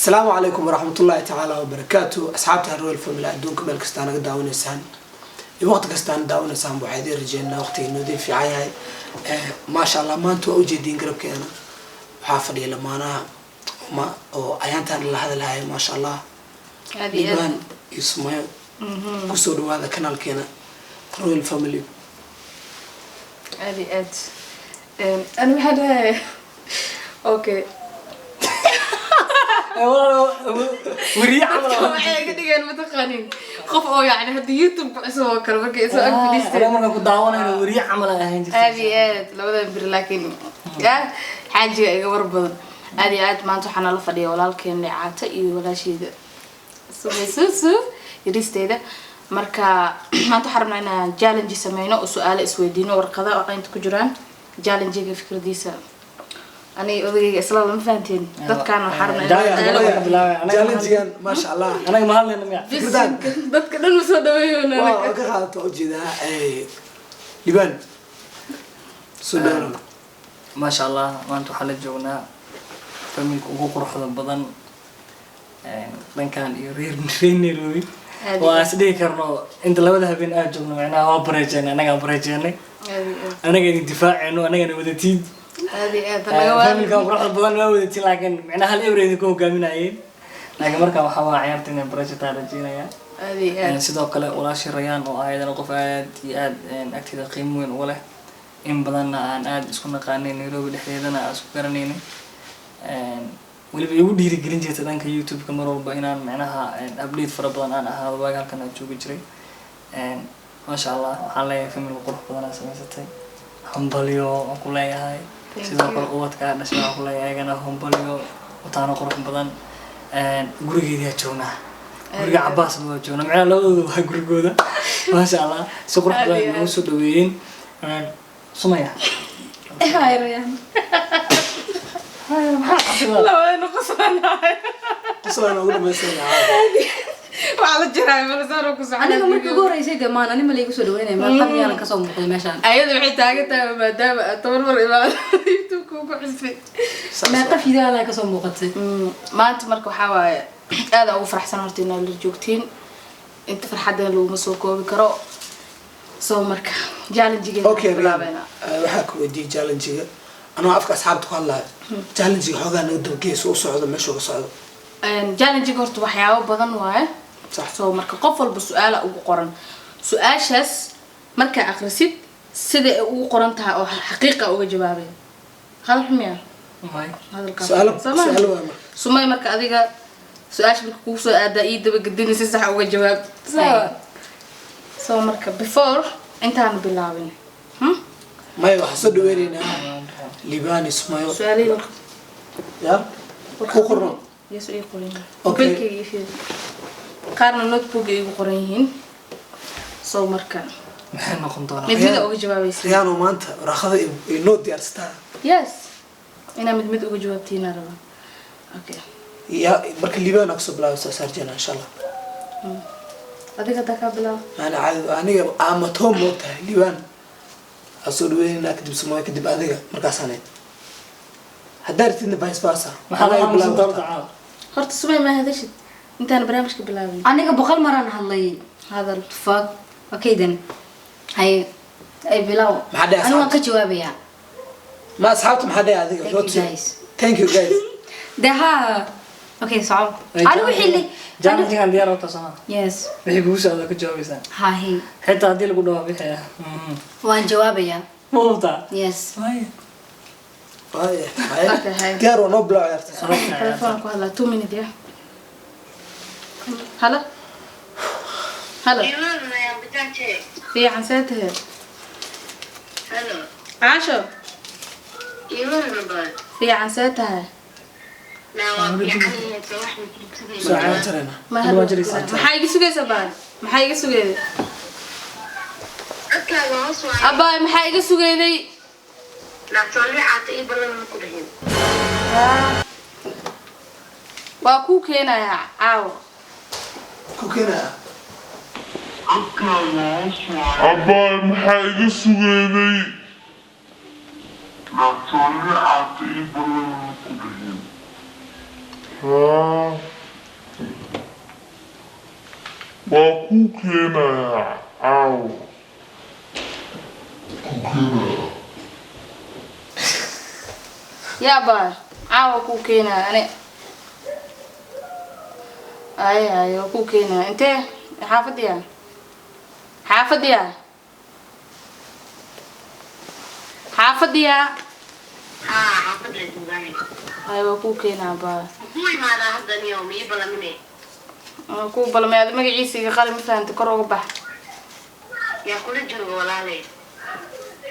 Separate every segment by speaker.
Speaker 1: Asalaamu calaykum waraxmatullaahi tacaala wabarakaatu. Asxaabta Royal Family adduunka meel kastaa naga daawanaysaan iyo waqti kastaan daawanaysaan, waxaa idiin rajeynaa waqtiga inoo idin fiican yahay. Maasha Allah, maanta waa ujeediin, garabkeena waxaa fadhiya lamaanaha ma oo ayaantaan la hadalhayo, maasha Allah.
Speaker 2: Aad iyo aad.
Speaker 1: Liibaan iyo Sumayo, kusoo dhawaada kanaalkeena Royal Family.
Speaker 2: Aad iyo aad. Ani waxaan dhahay, okay.
Speaker 3: Weriye camal.
Speaker 2: Waxay iga dhigeen, mataqaanin, qof oo yani hadda YouTube ku cusub oo kale markay soo ag
Speaker 3: aniga
Speaker 2: fadhiisteen.
Speaker 3: Markaan ku daawanayno weriye camal aan ahaan jirtay.
Speaker 2: Aad iyo aad, labadan bir, laakiin ya xaajiga iga war badan. Aad iyo aad, maanta waxaa nala fadhiya walaalkeen Caata iyo walaasheeda Sumay Suusu yaristeeda. Marka maanta waxaan rabnaa inaan challenge sameyno oo su-aalo isweydiino, warqada oo inta ku jiraan. Challenge-ga fikradiisa aniga odagayga isla lama fahanteen. Dadkaan waxaan rabnaa inaan
Speaker 3: bilaabay.
Speaker 1: Challengegan, maasha Allah.
Speaker 3: Anaga ma hadlayna miya?
Speaker 1: Fikradan.
Speaker 2: Dadka dhan usoo dhaweeyoona.
Speaker 1: Waa ka qaadato ujeedaa. Liibaan, soo dhawaada.
Speaker 3: Maasha Allah, maanta waxaa la joognaa familka ugu quruxda badan dhankan iyo reer Nairobi.
Speaker 2: Aad
Speaker 3: oo aan is dhihi karno inta labada habeen aad joogno, macnaha waa bareejeenay, annagaa bareejeenay.
Speaker 2: Aad iyo aad.
Speaker 3: Anaga idin difaaceyno, annagana wadatiin.
Speaker 2: Aad iyo aad naga waa.
Speaker 3: Familka quruxda badan waa wadatiin, laakiin macnaha hal eber idinku hogaaminayeen, laakiin marka waxaa waa ciyaarta inay bareejataa rajeynaya.
Speaker 2: Aad iyo aad.
Speaker 3: Sidoo kale walaashii Rayaan oo ah ayadana qof aad iyo aad agteeda qiimo weyn uga leh, in badanna aan aad isku naqaanay, Nairobi dhexdeedana aan isku garanaynay, weliba igu dhiirigelin jirtay dhanka YouTube-ka mar walba inaan macnaha update fara badan aan ahaado waaga halkan aan joogi jiray. Maasha Allah, waxaan leeyahay family qurux badan aan samaysatay, hambalyo aan ku leeyahay.
Speaker 2: Thank
Speaker 3: Sidoo
Speaker 2: you.
Speaker 3: kale ubadka aa dhashay waan ku leeyahay ayagana hambalyo, wataano qurux badan. Gurigeediyaa joognaa, guriga Cabaasna waa joognaa, macnaha labadooda waa gurigooda. Maasha Allah, si qurux
Speaker 2: Aad
Speaker 3: badan
Speaker 2: iyo
Speaker 3: nagu
Speaker 2: aad.
Speaker 3: soo dhaweeyeen. Sumaya.
Speaker 2: Hi, Rayaan. Labadaynu qosanahay.
Speaker 1: Qoslaan ugu dhamaystirnaa.
Speaker 2: Waxaa la jiraa malasaan ku socon.
Speaker 4: Aniga markii ugu horeysay dee maan anima laygu soo dhaweynaya, ma qamiyaanan kasoo muuqday meeshaan?
Speaker 2: Ayada waxay taagan tahay maadaama aad 10 mar imaado YouTube-ka ku xusbay.
Speaker 4: Meeqa fiidaalaa kasoo muuqatay?
Speaker 2: Maanta marka waxaa waaye aad aan ugu faraxsan horta inaad la joogtiin. Inta farxaddan laguma soo koobi karo. So marka challenge-geeda
Speaker 1: Okay, Rayaan,
Speaker 2: bilaabeynaa.
Speaker 1: waxaa ku weydiiyey challenge-ga anoo afka asxaabta ku hadlayo. Challenge-ga xoogaa naga dabageeso u socdo, meesha uga socdo.
Speaker 2: Challenge-ga horta waxyaabo badan waaye.
Speaker 1: Sax.
Speaker 2: So marka qof walba su-aala ugu qoran, su-aashaas markaa akhrisid sida ay ugu qoran tahay oo xaqiiqa uga jawaabay. Hadal xumiya?
Speaker 3: May.
Speaker 2: Hadalkaas.
Speaker 1: Su-aalo.
Speaker 2: Soo ma?
Speaker 1: Su-aalo waa marka.
Speaker 2: Sumay, marka adiga su-aasha marka kugu soo aadaa ii dabagedini, si sax uga jawaab. So marka before intaan bilaabin,
Speaker 1: Maya, waxaan soo dhaweyneynaa Liibaan, Sumayo.
Speaker 2: Su-aalihii.
Speaker 1: Ya ku qorno.
Speaker 2: Yes, ii qoran yihiin.
Speaker 1: Okay.
Speaker 2: Mobilkayga ii fiiri. Qaarna notebook ay igu qoran yihiin. So marka
Speaker 3: Maxay noqon doonaa?
Speaker 2: mid mid uga jawaabaysa.
Speaker 1: Riyaano, maanta waraaqada ay noo diyaarsataa.
Speaker 2: Yes, inaa mid mid uga jawaabtiina rabaa. Okay.
Speaker 1: Ya, marka Liibaan aa kasoo bilaabay, soo saarjeena insha Allah.
Speaker 2: Adiga haddaa kaa bilaabo.
Speaker 1: Maana caadi aniga amatoo moog tahay. Liibaan aa soo dhaweyneynaa, kadib Sumayo, kadib adiga. Markaasaan haddaa rabtidna vice versa.
Speaker 3: Maxaa
Speaker 1: Anaa
Speaker 3: la
Speaker 1: bilaabo
Speaker 3: aamusan
Speaker 1: kartaa.
Speaker 3: doonta caawa?
Speaker 2: Horta Sumay, ma hadashid intaan barnaamijka bilaabin?
Speaker 4: Aniga 100 maraan hadlay.
Speaker 2: Hadal.
Speaker 4: Fuck, okay then, hay ay bilow.
Speaker 1: Maxaa dhahay?
Speaker 4: Aniga waan ka jawaabayaa.
Speaker 1: Ma asxaabta maxaa dhahay adiga?
Speaker 4: Thank you, guys.
Speaker 1: Thank you, guys.
Speaker 4: De ha, okay, soco. Ani wixii li
Speaker 3: Challenge-gan diyaar horta soo ma?
Speaker 4: Yes.
Speaker 3: Wixii kugu socda ka jawaabaysaa?
Speaker 4: Ha he.
Speaker 3: Xitaa haddii lagu dhaho wixii ah
Speaker 4: Waan jawaabayaa.
Speaker 3: Ma hubtaa?
Speaker 4: Yes.
Speaker 3: Waaya.
Speaker 1: Waaya, haye.
Speaker 2: Okay, haye.
Speaker 1: Diyaar waa, noo bilaab ciyaarta.
Speaker 2: Telefoon ku hadlaa, 2 minute. Ya, halo halo. Fiican, see tahay? Caasho, fiican, see tahay?
Speaker 1: Waan jaraynaa.
Speaker 2: Ma
Speaker 3: Waa jiraysaa.
Speaker 2: Maxaa iga sugaysa baan? Maxaa iga sugayday, abaay? Maxaa iga sugayday? Waa kuu keenayaa caawa.
Speaker 1: Ku keenaya.
Speaker 5: Abaay, maxaa iga sugayday? Haa, waa kuu keenayaa caawa. Kuu keenayaa.
Speaker 2: Yaa baar, caawa kuu keenaya ani. Ay ay, waa kuu keenaya. Intee? Xaafadiya, xaafadiya, xaafadiya.
Speaker 6: Haa, xaafad la joogaanay.
Speaker 2: Ay, waa kuu keenaya baar.
Speaker 6: Muxuu imaadaa hadda niyow mii balamine?
Speaker 2: Waa kuu balmay. Adi magaciisa iga qali, ma fahanta? Kor uga bax.
Speaker 6: Yaa kula jooga, walaalay?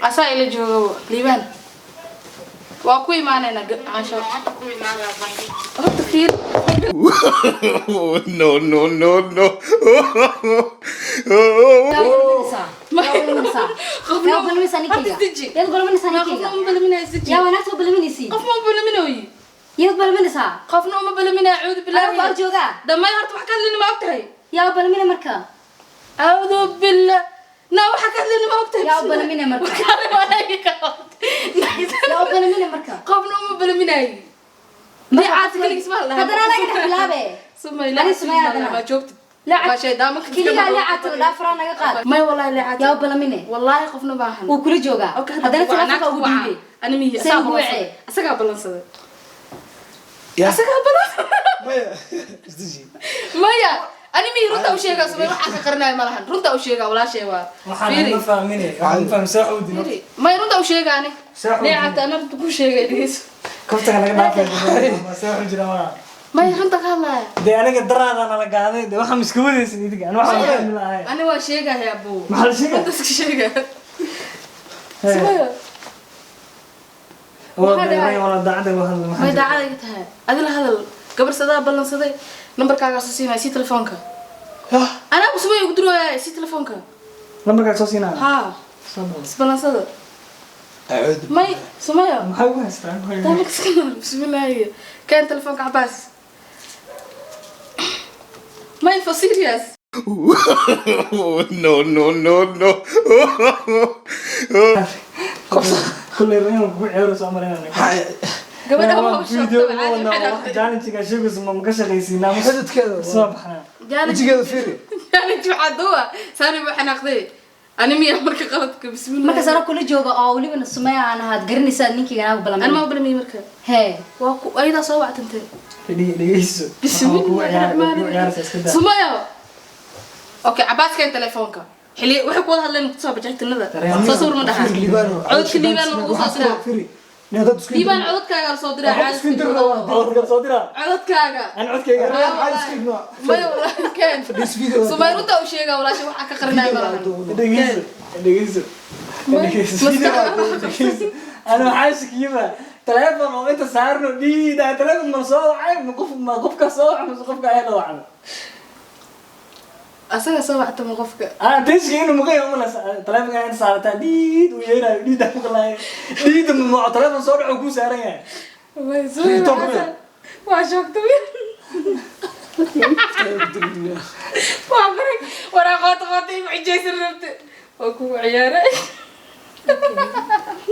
Speaker 2: Asaa ila joogabo, Liibaan. Waa ku imaanaynaa cansho.
Speaker 6: Hadda ku imaadaa baahi.
Speaker 2: Horta fiir.
Speaker 7: No, no, no, no.
Speaker 4: Yaa balaminaysaa? Yaa balaminaysaa? Yaa balaminaysaa ninkayga?
Speaker 2: Horta isdeji.
Speaker 4: Yaad balaminaysaa
Speaker 2: Qofna
Speaker 4: ninkayga?
Speaker 2: uma balaminaya, isdeji.
Speaker 4: Yaa wanaagta u balaminaysiin?
Speaker 2: Qof ma balaminooyi.
Speaker 4: Yaad balaminaysaa?
Speaker 2: Qofna uma balaminaya, acuudu
Speaker 4: Anaa ku
Speaker 2: bilaahi.
Speaker 4: ag joogaa.
Speaker 2: Dhammaan horta wax ka hadlayna ma ogtahay?
Speaker 4: Yaa balamina marka?
Speaker 2: Acuudu billah, na waxa ka hadlayna ma ogtahay?
Speaker 4: Yaa u balamina marka? Yaa u balamina marka?
Speaker 2: Qofna uma balaminaayo. Liicaata keligiis ma la.
Speaker 4: Haddana anaga dhex bilaabe.
Speaker 2: Sumay.
Speaker 4: Ani Sumaya haddana.
Speaker 2: Ma joogtid.
Speaker 4: Lacag-
Speaker 2: Waa shaydaamo.
Speaker 4: Keligaa liicaata la dhaafaraa naga qaad.
Speaker 2: May, wallahi liicaata.
Speaker 4: Yaa u balamine?
Speaker 2: Wallahi qofna maahan.
Speaker 4: Wuu kula joogaa.
Speaker 2: Okay,
Speaker 4: haddana telefonka ugu dhiibay.
Speaker 2: Ani mihi.
Speaker 4: Say ugu wacee.
Speaker 2: Asagaa ballansaday.
Speaker 1: Ya.
Speaker 2: Asagaa ballansaday.
Speaker 1: Maya, isdeji.
Speaker 2: Maya, ani mihi, runta u sheegaa. Sumay waxaa ka qarinayo ma lahan, runta u sheegaa, walaashay waa.
Speaker 3: Waxaan
Speaker 2: Fiiri.
Speaker 3: ma fahmine, waxaan ma fahmin saa xawdin.
Speaker 2: Fiiri. Maya, runta u sheegaa ani.
Speaker 3: Saa xawdin.
Speaker 2: Liicaata ana runta ku sheegay, dhegeyso.
Speaker 3: Kaftaga laga dhaafay saa xu jira waa.
Speaker 2: Maya, runta ka hadlaaya.
Speaker 3: Dee aniga daraada nala gaaday, dee waxaan iska wadaysan idinka, ani waxaan ma fahmi lahay.
Speaker 2: Ani waa sheegaya, abuu.
Speaker 3: Maxaa la sheegaya?
Speaker 2: Runta iska sheegaya. Sumaya.
Speaker 3: Waa
Speaker 2: Maxaa dhacay?
Speaker 3: dee wala daacada waa hadal maxaa
Speaker 2: May
Speaker 3: jira?
Speaker 2: daacada iga tahay. Adila hadal gabar sadaa ballansaday, nambarkaagaa soo siinaya, si telefoonka.
Speaker 1: Yah.
Speaker 2: Anaa Sumaya ugu dirooyaa, si telefoonka.
Speaker 3: Lambarkaa soo siinaa.
Speaker 2: Haa.
Speaker 3: Soo dhawo.
Speaker 2: Isballansada.
Speaker 1: Acuudu.
Speaker 2: May, Sumaya.
Speaker 3: Maxaa ugu haystaa?
Speaker 2: Taamaka iska nool, bismillaahi. Keen telefoonka, Cabaas. May, for serious.
Speaker 7: No, no, no, no.
Speaker 3: Kulley inuu kugu ceero soo marinayna.
Speaker 2: Gabadha waa u
Speaker 3: video
Speaker 2: sheegtay caadi maxay?
Speaker 3: Challenge-ga sheegayso ma ka shaqaysiinaa?
Speaker 1: Xididkeeda.
Speaker 3: Soo baxnaa.
Speaker 1: Wejigeeda fiiri.
Speaker 2: Challenge waxaa duwa saani buu xanaaqday. Ani miya marka qaladka? Bismillah.
Speaker 4: Markaas anaa kula jooga oo welibana Sumaya aan ahaad garanaysaa ninkayga anaa
Speaker 2: Ani
Speaker 4: balamina.
Speaker 2: ma balamiyey marka?
Speaker 4: Hee.
Speaker 2: Waa ku ayadaa soo wactantay.
Speaker 3: Dhegeyso.
Speaker 2: Bismillah raxmaan raxiim. Sumaya, okay, Cabaas, keen telefoonka. Xilli waxay ku wada hadleen kusoo bajaxtinada soo sawir ma dhahaa?
Speaker 1: Liibaan.
Speaker 2: Codadka Liibaan lagu soo diraa.
Speaker 1: Fiiri. Nin dad isku
Speaker 2: Liibaan, codadkaaga la soo diraa.
Speaker 1: Waxaad isku intirna waa.
Speaker 3: Codka soo diraa.
Speaker 2: Codadkaaga.
Speaker 3: Aan codkayga.
Speaker 1: Caadi isku ignaa.
Speaker 2: Maya, walahi, keen.
Speaker 1: This video.
Speaker 2: Sumaya, runta u sheegaa walaasha, waxaa ka qarinaya ma lahan.
Speaker 3: Dhegeyso, dhegeyso, dhegeyso, dhegeyso. Ana waxaa shakiyaba telefoon oo inta saarno dhiida telefoon ma soo wacay, ma qof, ma qofka soo wacay mise qofka ayada wacay?
Speaker 2: Asaga soo wactama qofka.
Speaker 3: Ah, tashki inuu maqan yahay umala telefoonka inta saarataa dhiid uu yeerayo, dhiida maqlayo, dhiida ma telefoon soo dhaco kuu saaran yahay.
Speaker 2: Way soo waa shoogtay, waa baray waraa qoota qoota igu xijaysan rabte, waa kugu ciyaaray.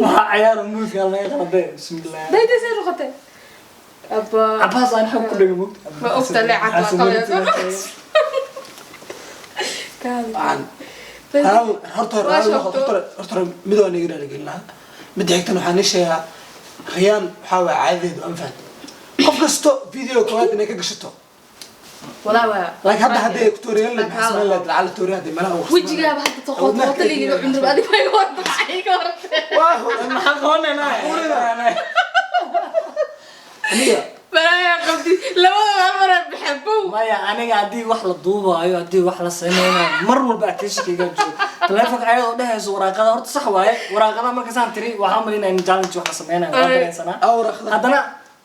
Speaker 3: Waxaa ciyaaro muuska laga qalday, bismillah.
Speaker 2: Dayda say noqotay abba.
Speaker 3: Cabaas aan xog ku dhigay mugta.
Speaker 2: Ma ogta leecad waa qabaya.
Speaker 1: Waxaan horta hore
Speaker 2: Waa shoogto.
Speaker 1: horta hore mid waa naga raaligelin lahaa. Midda xigtana waxaan ii sheegaa Riyaan, waxaa waaya caadadeedu aan fahanto qof kasto video koowaad inay ka gashato.
Speaker 2: Walaa waa.
Speaker 1: Laakiin hadda hadday ku tooriyan lahayd, maxaa samayn lahayd? Lacala tooriyan hadday meelaha ugu
Speaker 2: Wejigaaba hadda toqoto qotaligiga cunrub adig ma iga horta, maxay iga hortay?
Speaker 1: Waa
Speaker 3: Maxaan qabanaynaa?
Speaker 1: Aniga.
Speaker 2: Balaayaa qabti labada maalmood baxeen bow.
Speaker 3: Maya, aniga haddii wax la duubaayo, haddii wax la sameynayo, mar walba attentionkayga joogo telefonka ayadoo dhehayso waraaqada. Horta sax waaye waraaqada, markaasaan tiri waxaan malinaya in challenge wax la sameynayo, waan dareensanaa.
Speaker 1: Ah, waraaqada.
Speaker 3: Haddana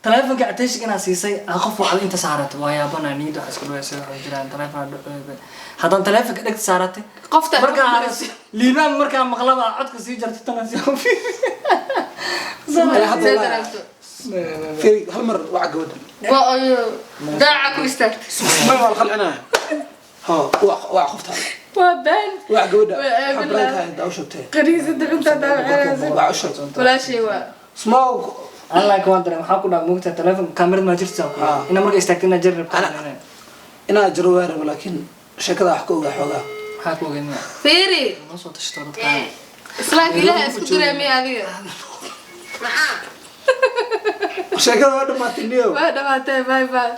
Speaker 3: telefonka attention inaa siisay ah, qof waxda inta saaratay waa yaabanaa, niyadda waxa isku dhawaysa waxay jiraan telefoon dhacoy, haddana telefonka dhegta saaratay.
Speaker 2: Qofta
Speaker 3: markaa Liibaan markaa maqlaba codka sii jartay tana sii.
Speaker 1: Maya, hadda wallahi. Fiiri, hal mar waca gabadha.
Speaker 2: Go-ayo daaca ku istaagtay.
Speaker 1: May, waa la qalcinaya. Ha waa qofta.
Speaker 2: Waa been.
Speaker 1: Waa gabadha.
Speaker 2: Waa
Speaker 1: waxaa
Speaker 2: billah.
Speaker 1: branka daa u sheegtay.
Speaker 2: Qaniisada cuntaa daawaceynaysa.
Speaker 1: Waa u sheegtay.
Speaker 2: Walaashay waa.
Speaker 1: Small.
Speaker 3: Allah ka waan dareem, waxaa ku dhaha moogta telefoon kaamirad maa jirta ku
Speaker 1: Ah.
Speaker 3: ina marka istaagto inaad jari rabto.
Speaker 1: Inaa jiro waa rabo, laakiin sheekada wax ka ogaa xoogaa.
Speaker 3: Maxaa ku ogeyn?
Speaker 2: Fiiri.
Speaker 3: Noo soo tashto dadkaan.
Speaker 2: Islaamka Ilaaha isku direemay adiga.
Speaker 6: Maxaa?
Speaker 1: Sheekada waa dhamaatay niyo.
Speaker 2: Waa dhamaatay, bye bye.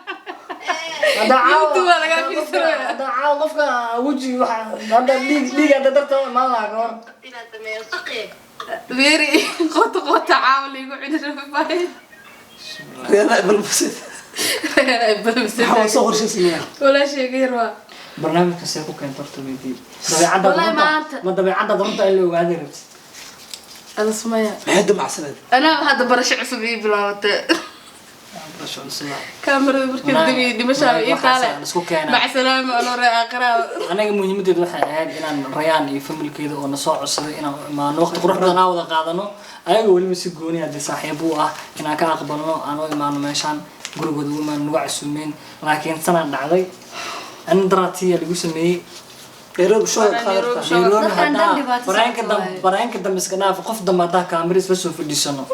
Speaker 3: Hadda caawa
Speaker 2: YouTube waa lagaa fiirsanaya.
Speaker 3: Hadda caawa qofka weji waxa hadda dhiig dhiig hadda darta imaan lahaa ka hor.
Speaker 6: Inaad sameeyo saqi.
Speaker 2: Fiiri, qoto qoto caawa liigu cuni raba, bye.
Speaker 1: Riyaana balbasid. Maxaa soo qorshaysanaya?
Speaker 2: Walaashayga yar waa.
Speaker 3: Barnaamijka see ku keento horta weydii dabeecadda
Speaker 2: Wallahi
Speaker 3: runta.
Speaker 2: Maanta-
Speaker 3: Ma dabeecadda runta in la ogaaday rabtid?
Speaker 2: Ada Sumaya.
Speaker 1: Maxay damacsaneed?
Speaker 2: Anaa hadda barasho cusub ii bilaabatay.
Speaker 3: Barasho cusub.
Speaker 2: Kaamarada markii
Speaker 3: Walahi-
Speaker 2: damiyo dhimashaa
Speaker 3: walahi
Speaker 2: ii
Speaker 3: waxaas
Speaker 2: taale.
Speaker 3: aan isku keenaa.
Speaker 2: Mac salaama, anoo aakhiraada.
Speaker 3: Anaga muhiimadeedu waxay ahayd inaan Rayaan iyo familkeeda oo nasoo codsaday inaan u imaano, waqti qurux badan aan wada qaadano, ayaga weliba si gooni ah dee saaxiib u ah inaan ka aqbalno, aan u imaano meeshaan gurigooda ugu imaano, nagu casuumeen, laakiin sanaa dhacday anin daraatiya lagu sameeyey.
Speaker 1: Nairobi shooda
Speaker 2: Nairobi
Speaker 1: qaadarta.
Speaker 2: show.
Speaker 3: Nairobi.
Speaker 4: Dadkan dhan
Speaker 3: Haddaa
Speaker 4: dhibaato
Speaker 3: bareenka
Speaker 4: socota
Speaker 3: dambe
Speaker 4: waaye.
Speaker 3: Bareenka dambe iska dhaaf, qof dambe haddaa kaamira isla soo fadhiisano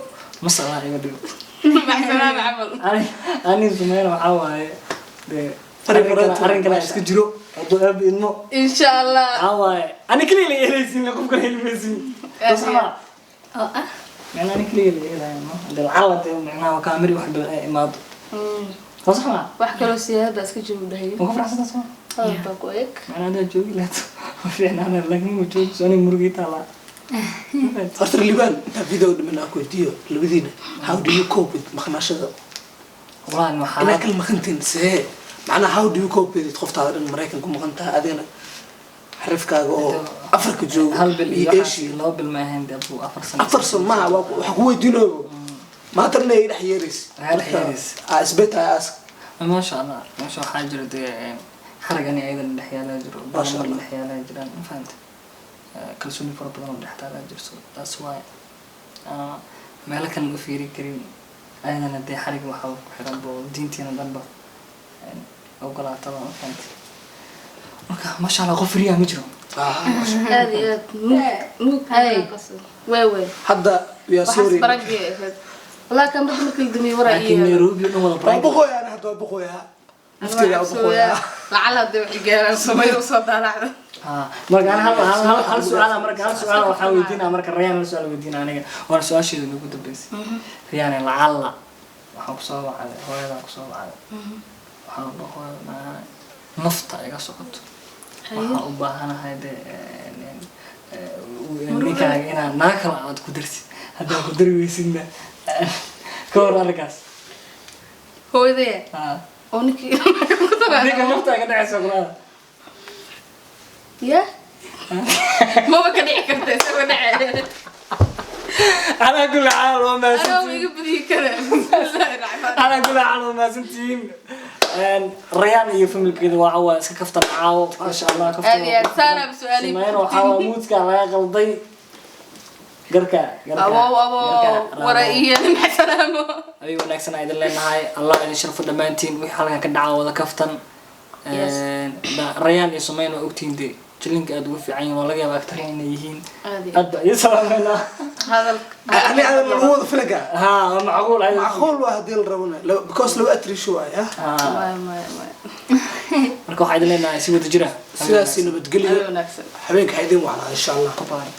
Speaker 3: masalaa iga dhigo.
Speaker 2: Mac salaama camal.
Speaker 3: Ani ani Sumeyna waxaa waaye dee
Speaker 1: Fari
Speaker 3: arrin kale iska jiro hadduu aab idmo.
Speaker 2: Insha Allah.
Speaker 3: Waxaa waaye ani keliya la yeelaysiin, qof kale helmaysiin.
Speaker 4: Oo ah.
Speaker 3: Macnaa ani keliya la yeelaya no hadee lacala dee macnaha kaamiri wax badan ay imaado, soo sax maa?
Speaker 2: Wax kaloo siyaada iska joogu dhahay.
Speaker 3: Ma ku faraxsantaa soo?
Speaker 2: Hadal baa ku eg.
Speaker 3: Macnaa haddaad joogi lahayd ma fiicnaana, laakiin ma joogso, aniga murugii taalaa.
Speaker 1: Horta Liban, intaa video dhiman aan ku weydiiyo labadiina, how do you cope with maqnaashada?
Speaker 3: Walahi waxaa
Speaker 1: Inaa kala maqantiin see macnaha, how do you cope with it? Qoftaada dhan Maraykan ku maqan tahay, adigana xarifkaaga oo Afrika joogo
Speaker 3: hal bil iyo
Speaker 1: iyo
Speaker 3: waxaas
Speaker 1: Asia.
Speaker 3: 2 bil ma ahayn dee abuu, 4 sano.
Speaker 1: 4 sano maha, waxaa ku weydiinayo maanta dhan ay dhex yeeraysa.
Speaker 3: Ay dhex yeeraysa.
Speaker 1: Ah, it's better I ask.
Speaker 3: Maasha Allah, meesha waxaa jira dee xarigani ayadana dhex yaalaa jiro.
Speaker 1: Maasha
Speaker 3: Badan
Speaker 1: Allah.
Speaker 3: dhex yaalaa jiraan, ma fahante? Kalsooni fara badan oo dhex taalaa jirto, that's why meelo kale u fiiri karin. Ayadana dee xarig waxaa ku xiran bo diintiina dhanba ogolaataba, ma fahante? Marka maasha Allah, qof riyaa ma jiro.
Speaker 1: Ah, maasha.
Speaker 2: Aad iyo aad mug mug.
Speaker 4: Hey.
Speaker 2: Way way.
Speaker 1: Hadda we are
Speaker 2: Waxaas
Speaker 1: sorry.
Speaker 2: barangay ahayd wallahi, kaamarada markii la damiyo waraa
Speaker 3: Laakiin
Speaker 2: iyo
Speaker 3: Nairobi oo dhan wada
Speaker 1: Waa
Speaker 3: prank.
Speaker 1: boqoyaa, ana hadda waa boqoyaa, nafteyda waa boqoyaa.
Speaker 2: Lacala hadday wax gaaraan Sumaya usoo daalacda.
Speaker 3: Marka ana hal su'aal, marka hal su'aal waxaa weydiinaa, marka Rayaan hal su'aal weydiinaa aniga, waana su-aasheeda noogu dambeysay. Rayaan, lacalla waxaan kusoo wacday hooyadaa, kusoo wacday, waxaan u hooyo nafta iga socoto, waxaan u baahanahay dee ninkaaga inaad naag kale aad ku darsid, haddaa ku dari weysidna ka hor arrinkaas.
Speaker 2: Hooyadaya? Oo ninkii ku daraa?
Speaker 3: Ninka nafta iga dhacaysa kulaada.
Speaker 2: Ya maba ka dhici karta, isagoo dhacay.
Speaker 3: Calaa kulli xaal waa
Speaker 2: anoo
Speaker 3: mahadsantihiin.
Speaker 2: iga badiyi kara, bismillaahi raxmaan.
Speaker 3: Calaa kulli xaal waa mahadsantihiin. Rayaan iyo familkeeda waa iska kaftan caawo, maasha Allah, kaftan.
Speaker 2: Aad iyo aad, saanaaba su'aalihii.
Speaker 3: Sumayna waxaa waa muudka laga qalday garka garka.
Speaker 2: Abow abow.
Speaker 3: Garka,
Speaker 2: wara iyo maxsalaamo.
Speaker 3: Ay wanaagsan aan idin leenahay, Allah idin sharfo dhammaantiin. Wixii halkan ka dhaca wada kaftan.
Speaker 2: Yes.
Speaker 3: Rayaan iyo Sumayna waa ogtihiin dee jilinka aad ugu fiican yihiin, waa laga yaabaa actor inay yihiin.
Speaker 2: Aad iyo
Speaker 3: Aad baa idin salaameynaa.
Speaker 2: Hadal.
Speaker 1: Ani adan lagu wada filaga.
Speaker 3: Ha, waa macquul ayada.
Speaker 1: Macquul waa haddii la rabona, because laba atrisho waay ah.
Speaker 3: Ha.
Speaker 2: Maya maya maya.
Speaker 3: Marka waxaa idin leenahay si wada jira
Speaker 1: Sidaasi nabadgelyo.
Speaker 2: Aad wanaagsan.
Speaker 1: Habeenka ha idin wacnaa insha Allah.
Speaker 3: Bye.